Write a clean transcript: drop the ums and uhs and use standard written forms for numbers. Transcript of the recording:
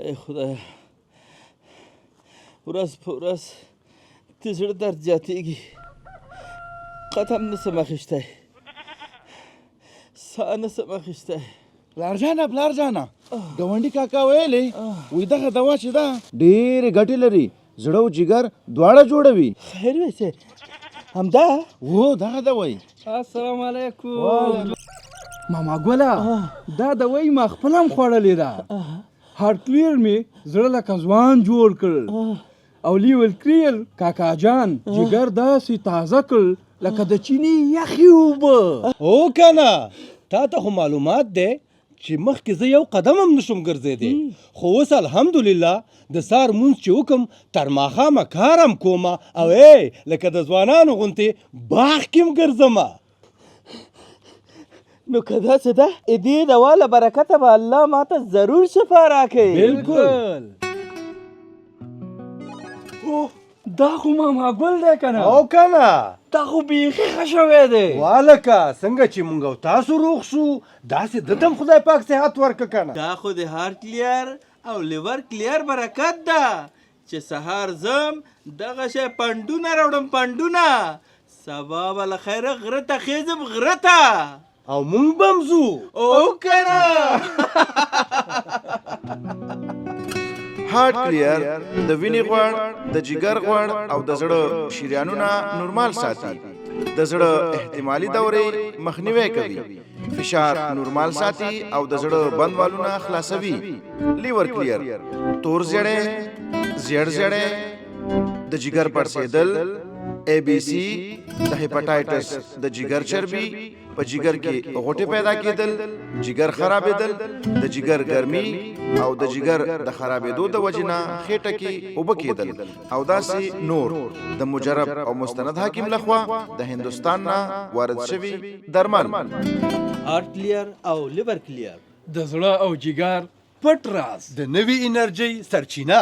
ای خدایا، ورځ په ورځ د زړه درد زیاتېږي، قدم نسم اخیستی، ساه نسم اخیستی. پلار جانه، پلار جانه، ګاونډي کاکا ویلې وی دغه دوا چې ده ډېرې ګټې لري، زړه او جګر دواړه جوړوي. خیر وي چې همدا و دغه دوایي. السلام علیکم ماما ګله، دا دوایي ما خپله هم خوړلې ده. هارټ کلیر مې زړه لکه ځوان جوړ کړ، او لیول کلیر کاکا جان جګر داسې تازه کړ لکه د چینې یخې اوبه. او کنه، تا ته خو معلومات دی چې مخکې زه یو قدم هم نشم ګرځېدی، خو اوس الحمدلله د سهار مونځ چې وکم تر ماښامه کار هم کومه، او ای لکه د ځوانانو غوندې باغ کې هم ګرځمه. نو که داسې ده، دې دوا له برکته به الله ماته ضرور شفا راکوي. بالکل. اوه، دا خو ماما ګل دی که نه؟ او که نه؟ دا خو بیخي ښه شوی دی. والکه، څنګه چې مونږ او تاسو روغ شو، داسې ده ته هم خدای پاک صحت ورکړه که نه. دا خو د هارټ کلیر او لیور کلیر برکت ده چې سهار ځم دغه شی پنډونه راوړم، پنډونه. سبا به له خیره غره ته خېزم، غره ته. او مونږ به هم ځو. او که نه؟ هارټ کلیر د وینې غوړ، د جګر غوړ او د زړه شریانونه نورمال ساتي، د زړه احتمالي دورې مخنیوی کوي، فشار نورمال ساتي او د زړه بند والونه خلاصوي. لیور کلیر تور زیړی، زیړ زیړی، د جګر پړسېدل، ای بي سي، د هپاټایټس، د جګر چربي، په جګر کې غوټې پیدا کېدل، جګر خرابېدل، د جګر ګرمي او د جګر د خرابېدو د وجې نه خېټه کې اوبه کېدل او داسې نور. د مجرب او مستند حکیم لخوا د هندوستان نه وارد شوي درمل. هارټ کلیر او لیور کلیر، د زړه او جګر پټ راز، د نوي انرژۍ سرچینه.